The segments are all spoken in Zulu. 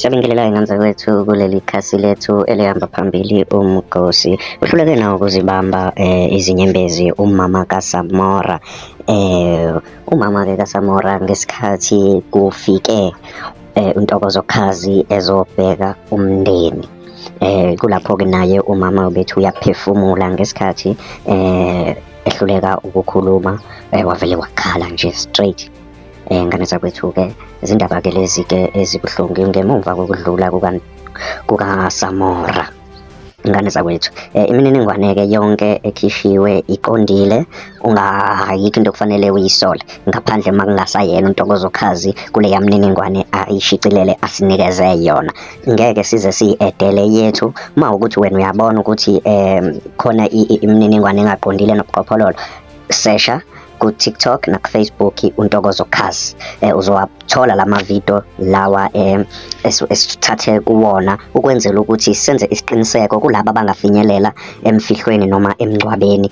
Siyabingelela ingane zakwethu kuleli khasi lethu elihamba phambili umgosi. Uhluleke nawo ukuzibamba izinyembezi umama kaSamora. Umama-ke kaSamora ngesikhathi kufike uNtokozo Khazi ezobheka umndeni. Kulapho-ke naye umama ubethi uyaphefumula ngesikhathi ehluleka ukukhuluma, wavele wakhala nje straight. Ngane zakwethu-ke izindaba-ke lezi-ke ezibuhlungu ngemumva kokudlula kukaSamora. Ngane zakwethu, imininingwane-ke yonke ekhishiwe iqondile, ungayikho into okufanele uyisole ngaphandle uma kungasayena uNtokozo Khazi kuleya mniningwane ayishicilele asinikeze yona. Ngeke size siyi-edele yethu uma ukuthi wena uyabona ukuthi khona imininingwane engaqondile nobuqhophololo, sesha ku-TikTok naku-Facebook uNtokozo Khazi. Uzowathola lama video lawa esithathe kuwona ukwenzela ukuthi senze isiqiniseko kulaba abangafinyelela emfihlweni noma emngcwabeni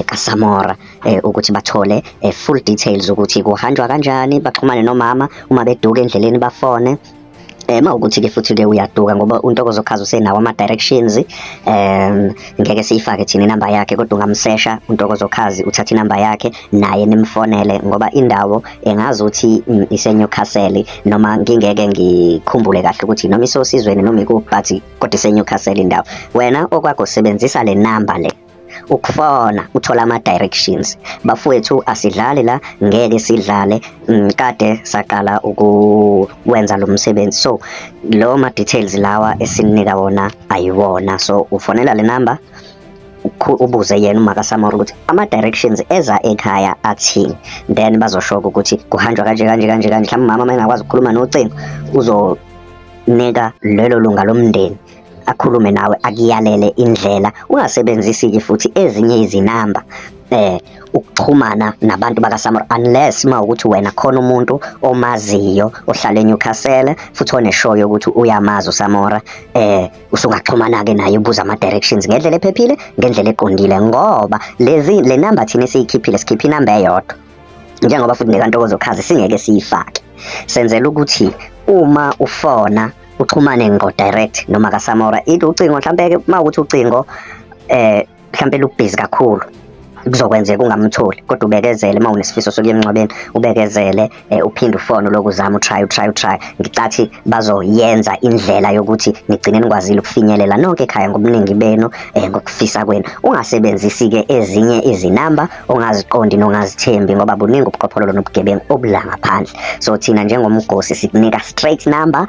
kaSamora, ukuthi bathole full details ukuthi kuhanjwa kanjani, baxhumane nomama uma beduka endleleni bafone. Uma ukuthi-ke futhi-ke uyaduka ngoba uNtokozo Khazi usenawo ama-directions, ngeke siyifake thina inamba yakhe, kodwa ungamsesha uNtokozo Khazi uthathe inamba yakhe naye nimfonele, ngoba indawo engazi ukuthi iseNewcastle, noma ngingeke ngikhumbule kahle ukuthi noma isosizweni noma ikuphi, but kodwa iseNewcastle indawo. Wena okwakho sebenzisa le namba le ukufona uthola ama-directions. Bafowethu, asidlali la, ngeke sidlale. Kade saqala ukwenza lo msebenzi, so lo ma-details lawa esinika wona ayiwona. So ufonela le namba ubuze yena uMakaSamora ukuthi ama-directions eza ekhaya athini, then bazosho ukuthi kuhanjwa kanje kanje kanje kanje. Mhlawumbe umama uma engakwazi ukukhuluma nocingo uzonika lelo lunga lomndeni akhulume nawe akuyalele indlela. Ungasebenzisi-ke futhi ezinye izinamba ukuxhumana nabantu bakaSamora, unless uma ukuthi wena khona umuntu omaziyo ohlala eNewcastle futhi oneshow yokuthi uyamazi uSamora, usungaxhumana-ke naye ubuza ama-directions ngendlela ephephile, ngendlela eqondile, ngoba le namba thina esiyikhiphile sikhiphe inamba eyodwa, njengoba futhi nekaNtokozo Khazi singeke siyifake. Senzela ukuthi uma ufona uxhumane ngqo direct noma kaSamora, either ucingo mhlampe-ke uma ukuthi ucingo mhlampe lubhizi kakhulu kuzokwenzeka ungamtholi, kodwa ubekezele uma unesifiso sokuya emngcwabeni, ubekezele, uphinde ufone ulokhu uzama, utry utry utry. Ngicathi bazoyenza indlela yokuthi nigcine nikwazile ukufinyelela nonke ekhaya ngobuningi benu, ngokufisa kwenu. Ungasebenzisi-ke ezinye izinamba ongaziqondi nongazithembi, ngoba buningi ubuqhophololo nobugebengu obula ngaphandle. So thina njengomgosi sikunika straight number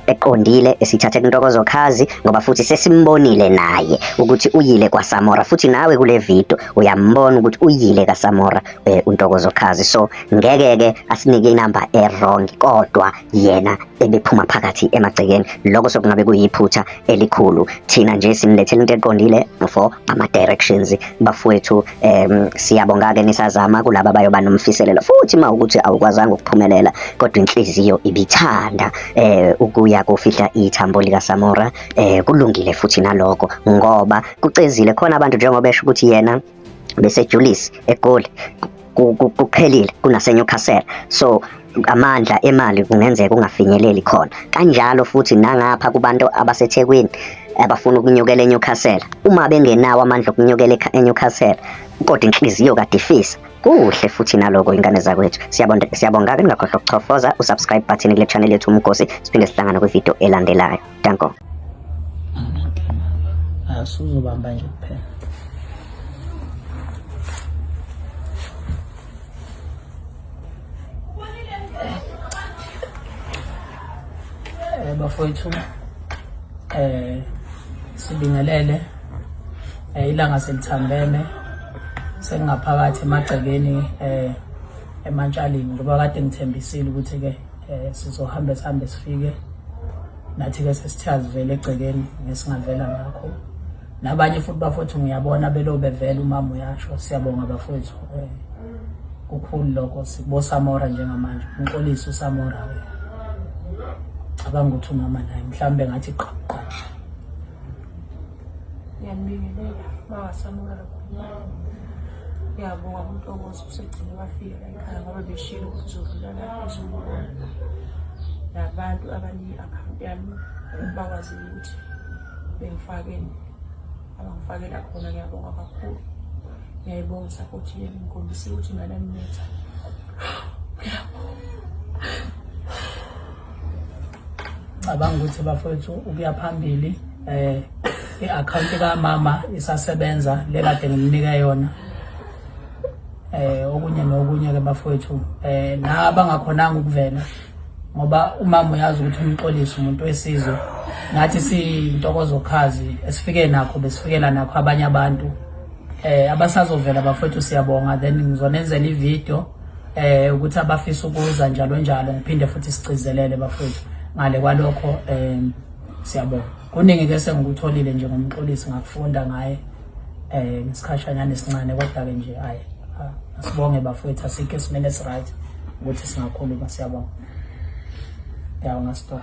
eqondile esithathe kuNtokozo Khazi, ngoba futhi sesimbonile naye ukuthi uyile kwaSamora, futhi nawe kule video uyambona ukuthi uyile kaSamora, uNtokozo Khazi. So ngeke-ke asinike inamba e-wrong, kodwa yena ebephuma phakathi emagcekeni. Lokho sokungabe kuyiphutha elikhulu. Thina nje sinilethela into eqondile for ama-directions bafowethu. Siyabonga-ke nisazama kulaba abayoba nomfiselelo, futhi uma ukuthi awukwazanga ukuphumelela kodwa inhliziyo ibithanda ukuya kofihla ithambo likaSamora, kulungile futhi nalokho, ngoba kucezile khona abantu njengoba esho ukuthi yena beseJulius eGoli, kuqhelile kunaseNewcastle, so amandla emali kungenzeka ungafinyeleli khona. Kanjalo futhi nangapha kubantu abaseThekwini abafuna ukunyukela eNewcastle, uma bengenawo amandla okunyukela eNewcastle kodwa inhliziyo kade ifisa, kuhle futhi naloko ingane zakwethu. Siyabonga-ke, ningakhohlwa ukuchofoza usubscribe button kule channel yethu Umgosi, siphinde sihlangane kwivideo elandelayo. Danko. Asuzobamba nje kuphela. Bafowethu, sibingelele, ilanga selithambeme, sengingaphakathi emagcekeni, eMantshalini, ngoba kade ngithembisile ukuthi ke sizohamba sihambe sifike nathi ke sesithe asivele egcekeni ngesingavela ngakho. Nabanye futhi bafowethu ngiyabona belo bevela, umama uyasho. Siyabonga bafowethu, kukhulu lokho. SikuboSamora njengamanje, umxolisi uSamora ke, cabanga ukuthi umama naye mhlawumbe ngathi qha qha. Ngiyanibingelela mawaSamora kakhulu. Ngiyabonga kuNtokozo usegcine wafika la ekhaya, ngoba beshilo ukuthi uzodlula la ezobona. Nabantu abanike i-akhawunti yami bakwazile ukuthi bengifakele abangifakela khona. Ngiyabonga kakhulu, ngiyayibonga isapoti yenu, ngikhombisile ukuthi ingane yami inothando. Cabanga ukuthi bafowethu ukuya phambili i-akhawunti kamama isasebenza le kade ngimnike yona. Okunye nokunye ke bafowethu, nabangakhonanga ukuvela, ngoba umama uyazi ukuthi umxolisi umuntu wesizwe, nathi siyintokozo khazi esifike nakho, besifikela nakho abanye abantu abasazovela bafowethu, siyabonga. Then ngizonenzela ivideo ukuthi abafisa ukuza njalo njalo, ngiphinde futhi sigcizelele bafowethu. Ngale kwalokho siyabonga, kuningi ke sengikutholile nje ngomxolisi, ngakufunda ngaye ngesikhashanyana esincane, kodwa ke nje hayi, asibonge bafowethu, asikho esimene esi-right ukuthi singakhuluma. Siyabonga, ya, ungastop.